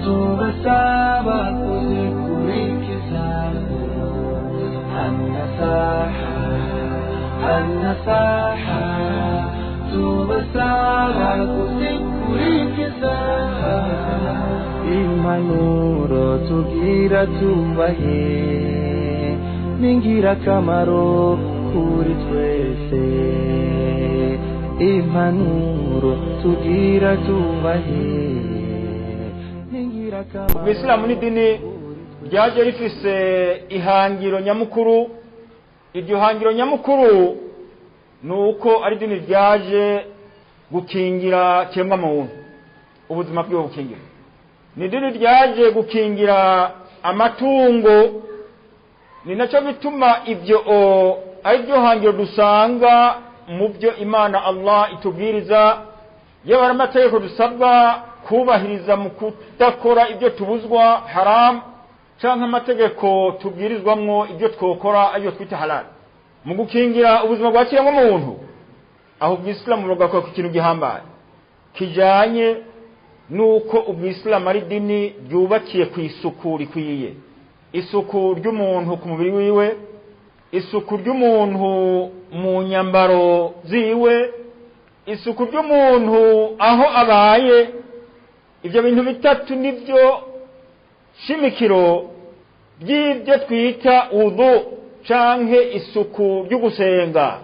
Tubasaba kuzikurikiza النصاحة النصاحة tubasaba kuzikurikiza impanuro tugira tubahe n'ingirakamaro kuri twese impanuro tugira tubahe. Ubwisilamu n'idini ryaje rifise ihangiro nyamukuru. Iryo hangiro nyamukuru nuko ari idini ryaje gukingira kiremwa muntu, ubuzima bwiwe bukingira. Ni idini ryaje gukingira amatungo, ni nacyo bituma ibyo ari byo hangiro dusanga mu byo Imana Allah itubwiriza, yewe amategeko dusabwa kubahiriza mu kudakora ibyo tubuzwa haram, canke amategeko tubwirizwamwo ibyo twokora ayo twita halal. Mu gukingira ubuzima bwa kiremwa muntu, aho ubwisilamu bugakora ku kintu gihambaye kijanye nuko ubwisilamu ari dini ryubakiye ku isuku rikwiye, isuku ry'umuntu ku mubiri wiwe, isuku ry'umuntu mu nyambaro ziwe, isuku ry'umuntu aho abaye. Ibyo bintu bitatu nivyo shimikiro by'ibyo twita wudu canke isuku ry'ugusenga.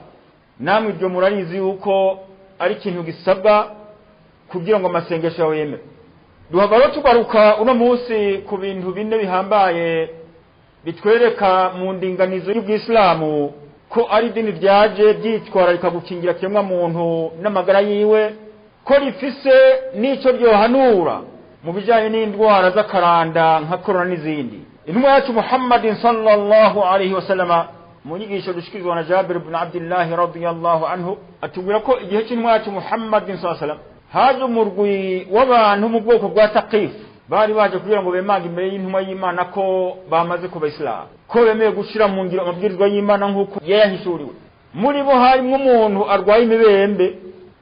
Namwe ibyo murarizi yuko ari ikintu gisabwa kugira ngo amasengesho yawe yemere. Duhava tugaruka uno munsi ku bintu bine bihambaye bitwereka mu ndinganizo y'ubwisilamu ko ari idini ryaje ryitwararika gukingira kiremwa muntu n'amagara yiwe, ko rifise n'ico ryohanura mu bijanye n'indwara z'akaranda nka corona n'izindi. Intumwa yacu Muhammadin sallallahu alaihi wasallama mu nyigisho dushikirizwa na Jabir ibn Abdullah radiyallahu anhu atubwira ko igihe cy'intumwa yacu Muhammadin sallallahu alaihi wasallam haje umurwi w'abantu mu bwoko bwa Taqif, bari baje kugira ngo bemange imbere y'intumwa y'Imana ko bamaze kuba Islam, ko bemeye gushira mu ngiro amabwirizwa y'Imana nk'uko yayahishuriwe. Muri bo harimwo umuntu arwaye imibembe,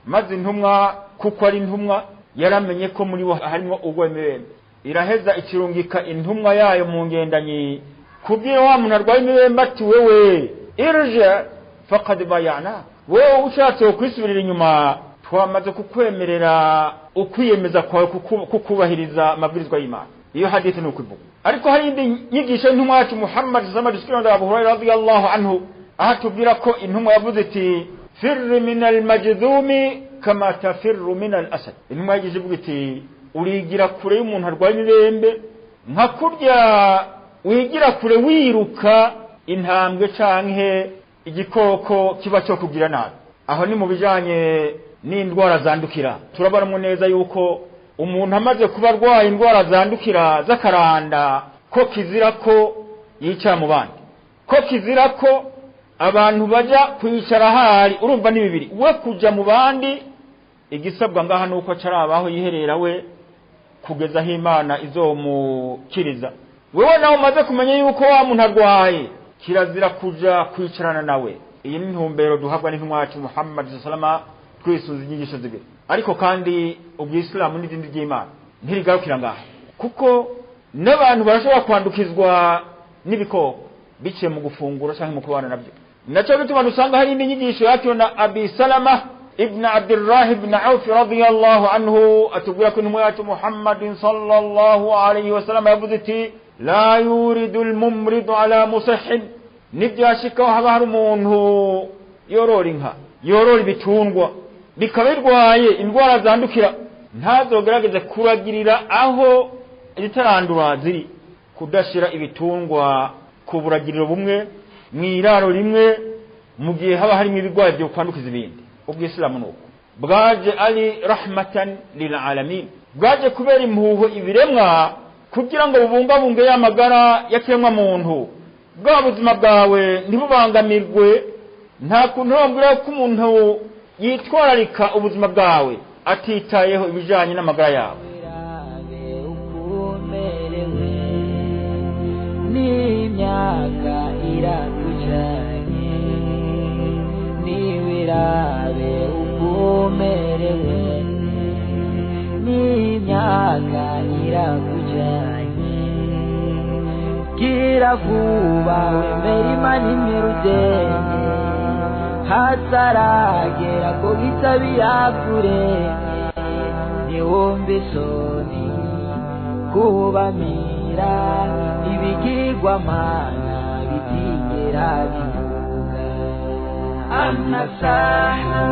maze intumwa kuko ari intumwa yaramenye ko muri bo harimo urwaye imibembe, iraheza ikirungika intumwa yayo mu ngendanyi kubwira wa muntu arwaye imibembe ati wewe irja faqad bayana, wewe ushatse kwisubirira inyuma twamaze kukwemerera ukwiyemeza kwawe kukubahiriza amabwirizwa y'Imana. Iyo hadithi ni ukuvuga. Ariko hari indi nyigisho y'intumwa yacu Muhammad sallallahu alaihi wasallam Abu Hurairah radiyallahu anhu aha tubwira ko intumwa yavuze iti firri min al-majdhumi kama tafirru min al-asad. Intumwa yagize ivuga iti urigira kure y'umuntu arwaye imibembe nka kurya wigira kure wiruka intambwe canke igikoko kiba cyo kugira nabi. Aho ni mu bijanye n'indwara zandukira. Turabona neza yuko umuntu amaze kuba arwaye indwara zandukira z'akaranda ko kizira ko yicara mu bandi, ko kizira ko abantu baja kwicara hari urumva ni bibiri, we kuja mu bandi igisabwa ngaha nuko acarabaho yiherera we kugeza aho Imana izomukiriza. Wewe nawe umaze kumenya yuko wa muntu arwaye, kirazira kuja kwicarana nawe. Iyi ni ntumbero duhabwa n'intumwa yacu Muhammad sallallahu alaihi wasallam twisunze inyigisho zibiri. Ariko kandi ubwisilamu n'idini ry'Imana ntirigarukira ngaha, kuko n'abantu barashobora kwandukizwa n'ibikoko biciye mu gufungura cyangwa mu kubana nabyo. Nacyo bituma dusanga hari indi nyigisho yakiriwe na Abi Salama ibn Abdullah ibn Auf radiyallahu anhu atubwira ko intumwa yacu Muhammadin sallallahu alayhi wasallam yavuze iti la yuridu al-mumridu ala musahhin. Nibyashikaho haba hari umuntu yorora inka, yorora ibitungwa bikaba birwaye indwara zandukira, ntazogerageze kuragirira aho izitarandura ziri, kudashira ibitungwa ku buragiriro bumwe mw'iraro rimwe mu gihe haba harimo ibigwayi byo kwandukiza ibindi. Ubwisilamu nuko bwaje ari rahmatan lil alamin, bwaje kubera impuhwe ibiremwa kugira ngo bubungabunge y'amagara y'ikiremwa muntu, bwa buzima bwawe ntibubangamirwe. Nta kuntu wambwira ko umuntu yitwararika ubuzima bwawe atitayeho ibijanye n'amagara yawe. N'imyaka irakujanye niwirabe uko umerewe. Gira vuba wemere Imana imwe rugenge, hataragera ko bitabira kurenge. Ntiwumve isoni kubamira ibigirwamana bitigera bivuga. Amasaha.